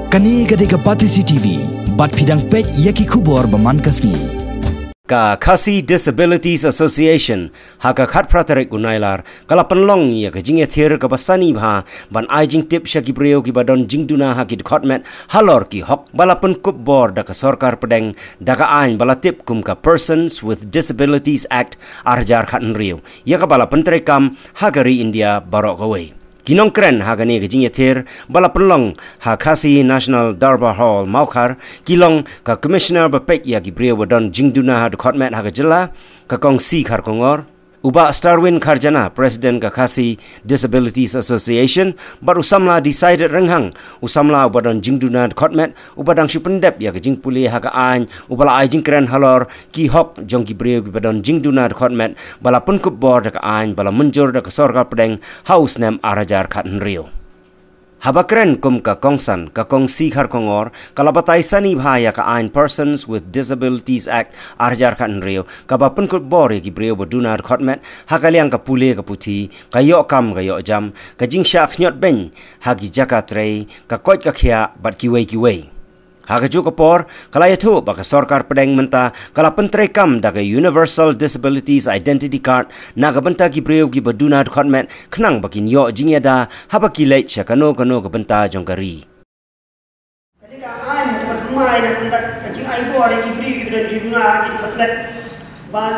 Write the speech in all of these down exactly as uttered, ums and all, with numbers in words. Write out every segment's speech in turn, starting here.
Kane ka dei ka Batesi T V, bad phi dang peit ïa ki khubor ba man ka sngi. Ka Khasi Disabilities Association, ha ka khatphra tarik u Nailar, ka la pynlong ïa ka jingïathir kaba sani bha, ban ai jingtip sha ki briew kiba don jingduna ha ki dkhot met, halor ki hok ba la pynkup bor da ka sorkar pdeng, da ka aiñ ba la tip kum ka Persons with Disabilities Act ar hajar khathynriew, ïa kaba la pyntreikam ha ka ri India baroh kawei. Ki nongkren ha kane ka jingïathir ba la pynlong ha Khasi National Darbar Hall, Mawkhar, ki long ka Commissioner ba peit ïa ki briew ba don jingduna ha dkhot met ha ka jylla, ka Kong C Kharkongor, u Bah Starwin Kharjana, President ka Khasi Disabilities Association, bad u samla Decided Rynghang, u samla uba don jingduna dkhot met, uba dang shu pyndep ïa ka jingpule ha ka aiñ, uba la ai jingkren halor ki hok jong ki briew kiba don jingduna dkhot met, ba la pynkup bor da ka aiñ, ba la mynjur da ka sorkar pdeng ha u snem ar hajar khathynriew. Haba kren kum ka kongsan, ka Kong C Kharkongor, ka la batai sani bha ïa ka aiñ Persons with Disabilities Act ar hajar khathynriew, kaba pynkup bor ïa ki briew ba duna dkhot met, ha ka liang ka pule ka puthi, ka ïoh kam ka ïoh jam, ka jingshah khñiot beiñ ha ki jaka trei, ka koit ka khiah bad kiwei kiwei. Ha kajuh ka por, ka la ïathuh ba ka sorkar pdeng mynta ka la pyntreikam da ka Universal Disabilities Identity Card na ka bynta ki briew kiba duna dkhot met, khnang ba kin ïoh jingïada haba ki leit sha kano kano ka bynta jong ka ri. Kane ka aiñ kaba thymmai na ka bynta ka jingai bor ïa ki briew kiba don jingduna ha ki dkhot met. Bad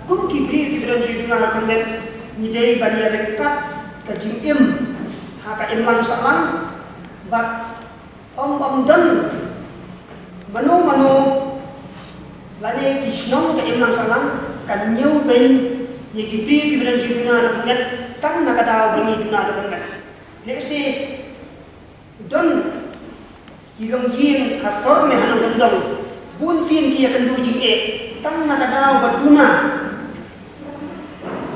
kum ki briew kiba don jingduna ha ki dkhot met, ngi dei ban ïa ryngkat ka jingim ha ka imlang sahlang. Bad ym, ym don mano mano lane ki shnong ka imlang sahlang kan ñiew beiñ ïa ki briew kiba don jingduna ha ki dkhot met, tang na ka daw ba ngi duna ha ki dkhot met. Lehse don ki longïing ha sor ne ha nongkyndong, bun sien ki ïakynduh jingeh, tang na ka daw ba duna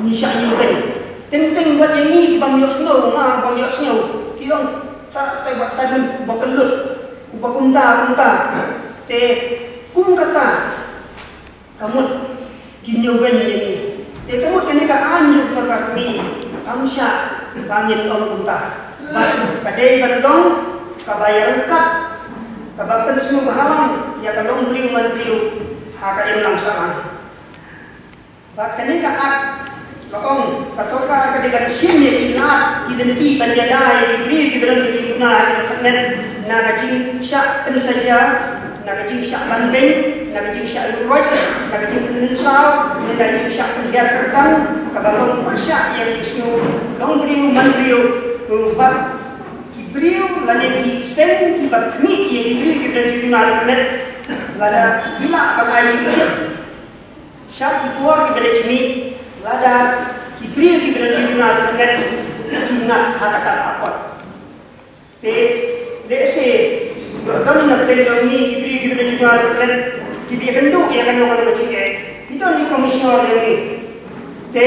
ngi shah ñiew beiñ. Teng teng wat ïa ngi ki bym ïohsngew, nga bym ïohsngew, ki ong sa, te ba sa dun ba kyllut, uba kumta kumta. Te kum kata ka mut ki ñiew beiñ ïa ngi. Te ka mut kane ka aiñ jong ka sorkar kmie, kam shah ba ngin ong kumta. Bad ka dei ban long kaba ïa ryngkat, kaba pynsngewbhalang ïa ka longbriew manbriew ha ka imlang sahlang. Bad kane ka Act ka ong ka sorkar ka dei ban shim ïa ki lad ki lynti ban ïada ïa ki briew kiba don ka jingduna ha ki dkhot met, na ka jingshah pynsaja, na ka jingshah ban beiñ, na ka jingshah luwai, na ka jingpynmynsaw, na ka jingshah pynhiar kyrdan, kaba long pyrshah ïa ka jingsngew longbriew manbriew. Bad ki briew lane ki seng kiba khmih ïa ki briew kiba don jingduna ha ki dkhot met, lada ki lah ban ai jingtip sha ki bor kiba leh khmih, lada ki briew kiba don jingduna ha ki dkhot met ki ngat ha kata ka apot. Te lehse don na pdeng jong ngi ki briew kiba don jingduna ha ki dkhot met kiba ïakynduh ïa kano kano ka jingeh. Ki don ki commissioner jong ngi. Te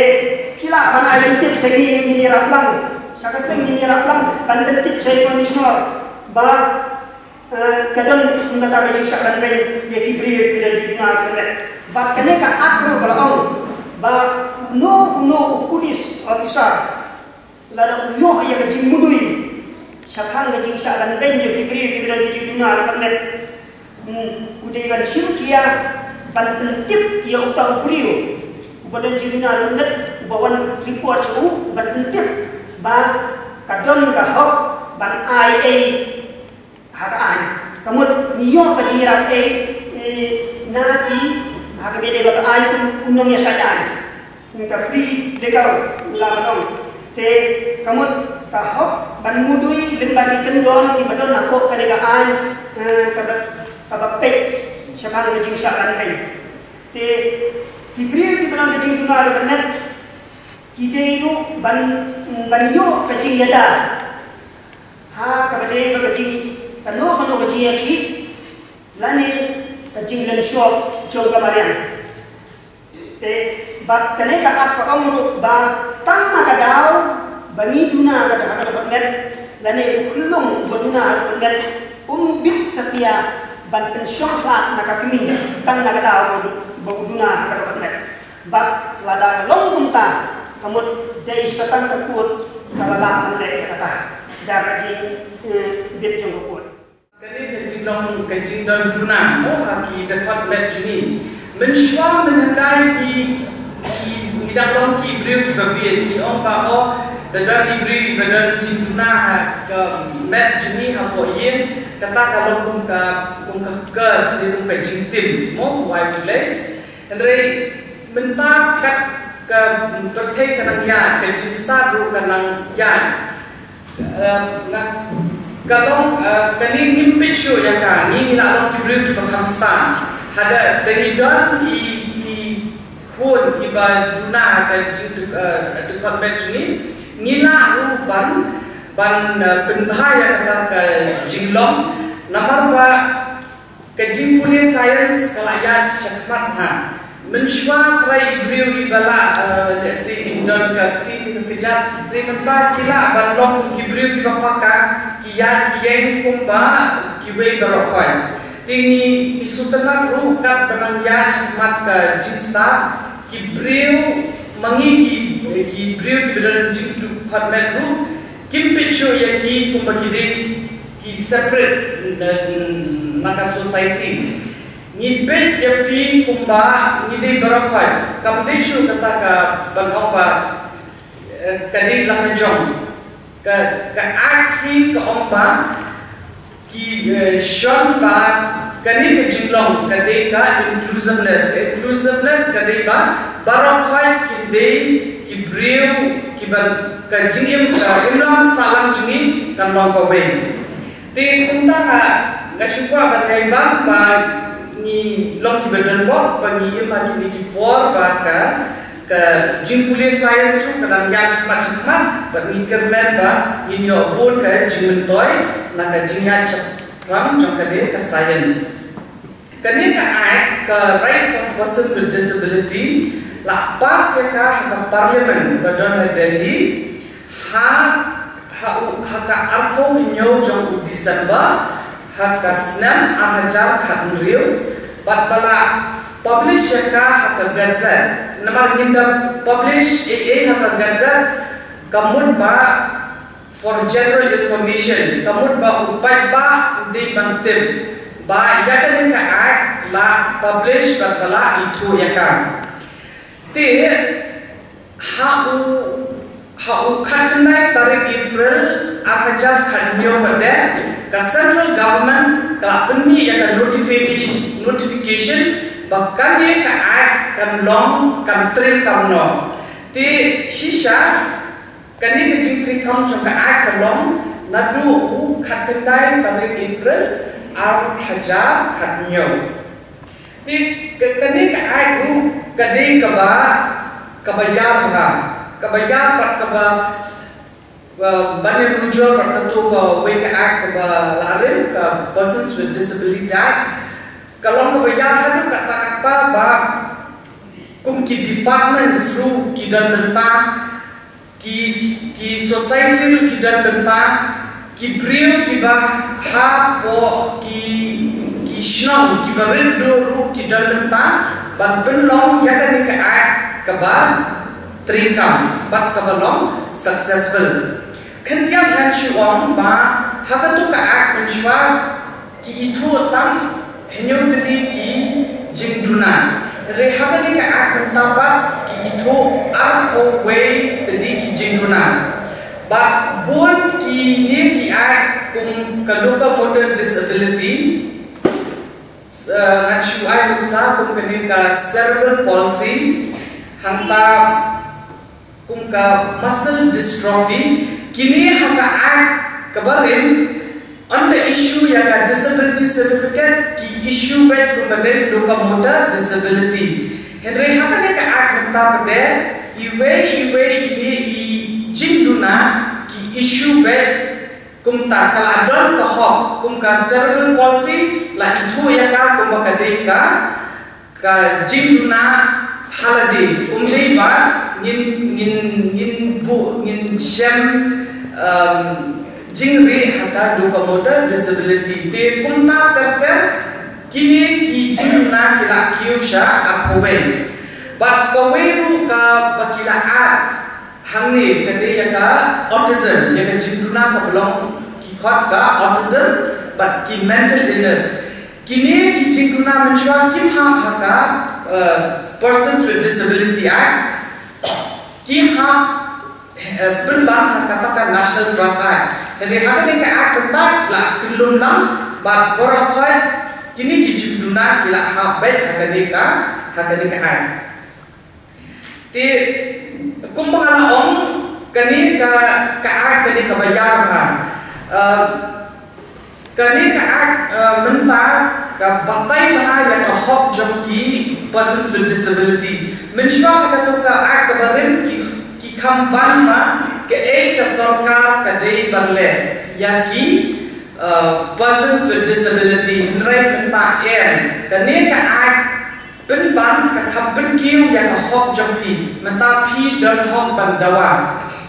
ki lah ban ai jingtip sha ngi, ngin ïarap lang. Sha ka seng ngin ïarap lang ban pyntip sha ki commissioner ba eh, ka don kumta ka jingshah ban beiñ ïa ki briew kiba don jingduna ha ki dkhot met. Bad kane ka Act ruh ka la ong ba uno uno u police officer, lada u ïoh ïa ka jingmudui shaphang ka jingshah ban beiñ jong ki briew kiba don jingduna ha ki dkhot met, hmm, u dei ban shim khia ban pyntip ïa uta u briew uba don jingduna ha ki dkhot met, uba wan report sha u, ban pyntip ba ka don ka hok ban ai ei ha ka aiñ. Ka mut ngi ïoh ka jingïarap ei, eh, na ki, ha kaba ïadei bad ka aiñ, u nongïasaid aiñ. Ka free legal la ka long. Te ka mut ka hok ban mudui lyngba ki kyndon kiba don hapoh kane ka aiñ, eh, kaba, kaba peit shaphang ka jingshah ban beiñ. Te ki briew kiba don ka jingduna ha ki dkhot met ki dei ruh ban, ban ïoh ka jingïada ha kaba dei ba ka jing, kano kano ka jingïakhih lane ka jinglynshop jong ka mariang. Te bad kane ka Act ka ong ruh ba tang na ka daw ba ngi duna ha ka dkhot met lane u khyllung uba duna ha ka dkhot met um bit satia ban pynshong khlad na ka kmie tang na ka daw ba u duna ha ka dkhot met. Bad lada long kumta, ka mut dei sa tang ka court kaba lah ban leh ïa kata da ka jing, eh, bit jong ka court. Ka jingdon duna mo ha ki dkhot met jong ngi. Mynshuwa mynhyndai ki, ki, ki dang long ki briew kiba bieit, ki ong ba, o, da don i briew iba don jingduna ha ka met jong ngi hapoh ïing, kata ka long kum ka, kum ka curse ne kum ka jingtim mo, wai U Blei. Hynrei mynta kat ka pyrthei ka nang ïaid, ka jingstad ruh ka nang ïaid. Em, nga, ka long, eh, kane ngim peit shuh ïa ka, ngi, ngi la long ki briew kiba kham stad. Haba da ngi don i, i khun iba duna ha ka jingduk, eh, dkhot met jong ngi, ngi lah ruh ban, ban, eh, pynbha ïa kata ka jinglong. Namar ba ka jingpule science ka la ïaid shakhmat ha. Mynshuwa trai i briew iba la, eh, lehse in don ka kti ne ka kjat, hynrei mynta ki lah ban long ki briew kiba paka, ki ïaid ki ïeng kumba kiwei baroh khoit. Te ngi, ngi sngewtynnat ruh katba nang ïaid shakhmat ka jingstad, ki briew, ma ngi ki, ki briew kiba don jingdkhot met ruh, kim peit shuh ïa ki kumba ki dei ki separate na, na ka society. Ngi peit ïa phi kumba ngi dei baroh khoit. Kam dei shuh kata ka ban ong ba, eh, ka dei la ka jong. Ka, ka Act hi ka ong ba ki, eh, shon ba kane ka jinglong ka dei ka inclusiveness. Inclusiveness ka dei ba baroh khoit kin dei ki briew kiba ka jingim, ka imlang sahlang jong ngi kan long kawei. Te kumta nga, nga shu kwah ban ïai bang ba ngi long kiba donbok, ba ngi im ha kine ki por ba ka, ka jingpule science ruh ka dang ïaid shakhmat shakhmat, bad ngi kyrmen ba ngin ïoh bun ka jingmyntoi na ka jingïaid shaphang jong kane ka science. Kane ka Act, ka Rights of Person with Disability, la pass ïa ka ha ka Parliament ba don ha Delhi, ha, ha u, ha ka arphew hynñiew jong u December, ha ka snem ar hajar khathynriew, bad ba la publish ïa ka ha ka Gazette. Namar ngin da publish ei ei ha ka Gazette, ka mut ba for general information, ka mut ba u paidbah u dei ban tip ba ïa kane ka Act la publish bad ba la ithuh ïa ka. Te ha u, ha u khatkhyndai tarik April ar hajar khathynñiew pat de, ka central government ka la pynmih ïa ka notification, notification ba kane ka Act kan long, kan treikam noh. Te shisha kane ka jingtreikam jong ka Act ka long naduh u khatkhyndai tarik April ar hajar khathynñiew. Te ka, kane ka Act ruh ka dei kaba, kaba ïar bha, kaba ïar bad kaba, ba, ban ïanujor bad kato kawei ka Act kaba la rim, ka Persons with Disability Act. Ka long kaba ïar haduh katta katta ba kum ki departments ruh ki don bynta, ki, ki society ruh ki don bynta, ki briew kiba hapoh ki, ki shnong kiba rit dur ruh ki don bynta ban pynlong ïa kane ka Act kaba treikam bad kaba long successful. Khyndiat ngan shu ong ba ha kato ka Act mynshuwa ki ithuh tang hynñiew tylli ki jingduna. Hynrei ha kane ka Act mynta pat ki ithuh arphew wei tylli ki jingduna. Bad bun kine ki Act kum ka locomotor disability, eh, ngan shu ai nuksa kum kane ka cerebral palsy, hangta kum ka muscle dystrophy, kine ha ka Act kaba rim, ynda issue ïa ka disability certificate, ki issue beit kumba dei locomotor disability. Hynrei ha kane ka Act mynta pat de, iwei iwei ine i jingduna ki issue beit kumta, ka la don ka hok, kum ka cerebral palsy, la ithuh ïa ka kumba ka dei ka ka jingduna ha lade, um dei ba ngin, ngin, ngin buh, ngin shem, um, jingrieh ha ka locomotor disability. Te kumta ter ter, kine ki jingduna ki la kiew sha arphew wei. Bad kawei ruh kaba ki la add hangne ka dei ïa ka autism, ïa ka jingduna kaba long ki khot ka autism. Bad ki mental illness. Kine ki jingduna mynshuwa kim hap ha ka, uh, Persons with Disability Act. Ki hap, uh, pynban ha kata ka National Trust Act. Hynrei ha kane ka Act mynta la kyllum lang bad baroh khoit kine ki jingduna ki la hap beit ha kane ka, ha kane ka Act. Te kumba nga la ong, kane ka, ka Act kane kaba ïar bha. Uh, kane ka Act, uh, mynta ka batai bha ïa ka hok jong ki persons with disability. Mynshuwa ha kato ka Act kaba rim ki, ki kham ban ba kaei ka sorkar ka dei ban leh ïa ki, uh, persons with disability. Hynrei mynta em, kane ka Act pynban ka kham pynkiew ïa ka hok jong phi. Mynta phi don hok ban dawa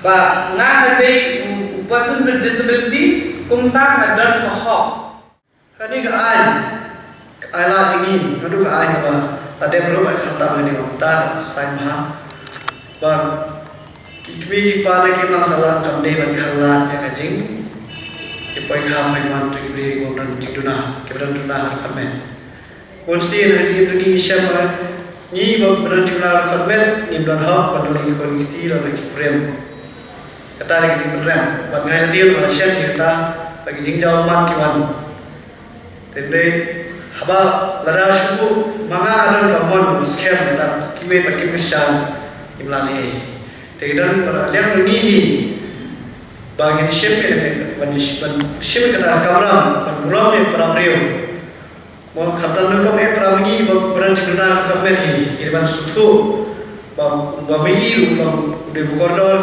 ba nga nga dei u, u person with disability, kumta nga don ka hok. Kane ka aiñ, ka aiñ la ïa ngi, naduh ka aiñ ba la dep ruh, ai khamtam ïa ngi, kumta ka aiñ bha. Ba ki kmie ki kpa ne ki imlang sahlang kam dei ban khanglad ïa ka jing, ki poi kham poi man, to ki briew kiba don jingduna, kiba don duna ha khmat. Bun sien ha ka jingim jong ngi ngi shem ba ngi ba don jingduna ha khmat ngim don hok ban don ki khun ki kti lane ki kurim. Kata dei ka jingpynrem. Bad nga ïa dei ba la shem ïa kata ba ki jingjaw ummat ki wan. Te dei haba lada shu ma nga nga don ka mon ba skhem, lada kiwei pat kim kyrshan, ngim lah leh ei. Te ka don ba la liang jong ngi hi ba ngin shim ïa, ban shim, ban shim ïa kata ka kamram ban burom ïa para briew. Mo khamtam nyngkong eh para ma ngi ba, ba don jingduna ha khmat hi, ngi dei ban sngewthuh ba, ba ma ngi ruh ba u dei u kordor,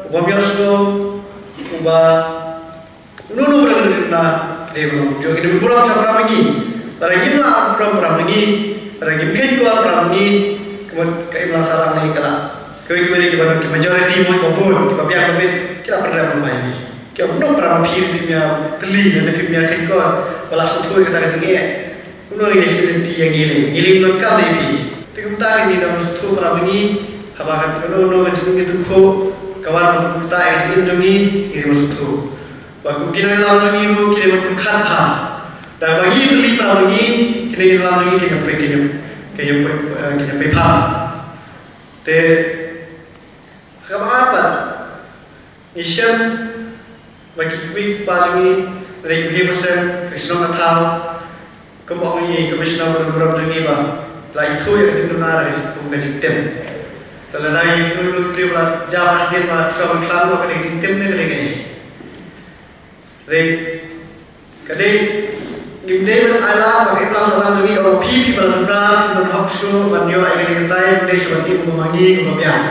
u bym ïohsngew, uba uno uno ba don jingduna dei ban long. Ngi dei ban burom sha para ma ngi. Lada ngim lah burom para ma ngi, lada ngim kheiñ kor para ma ngi, ka mut ka imlang sahlang ne ka lah. Kiwei kiwei de kiba don ki majority, mo kiba bun, kiba biang ba bit, ki la pynrem lem bad ngi. Ki ong, kumno para ma phi, phim ïa tylli ne phim ïa kheiñ kor ba la sngewthuh ïa kata ka jingeh. Kumno ngi leh, ki lynti ïa ngi leh, ngi leh ngan kam ïa phi. Te kumta ngi dei ban sngewthuh para ma ngi, haba ka, kano kano ka jingim ka dukhu ka wan ban pynkyntiew ïa ka jingim jong ngi, ngi dei ban sngewthuh. Ba kum ki nongïalam jong ngi ruh ki dei ban pyrkhat bha. Da ba ngi tylli para ma ngi, ki nongïalam jong ngi kin ïa pei, kin ïa, kin ïa pei, eh, kin ïa pei pham. Te ha kaba ar pat, ngi shem ba ki kmie ki kpa jong ngi, lane ki bahaïing bahasem, ka shnong ka thaw, kumba ong i Commissioner ba don burom jong ngi ba la ithuh ïa ka jingduna da ka jingkum ka jingtim. Te lada ïa kino kino ki briew ba la jia ba hadien ba shuwa ban khlad noh, ka dei ka jingtim ne ka dei kaei? Dei, ka dei, ngim dei ban ailad ba ka imlang sahlang jong ngi, ong ba phi, phi ba la duna, phi don hok shuh ban ïoh ïa kane katai, ngim dei shuh ban im kum ma ngi, kum ma biang.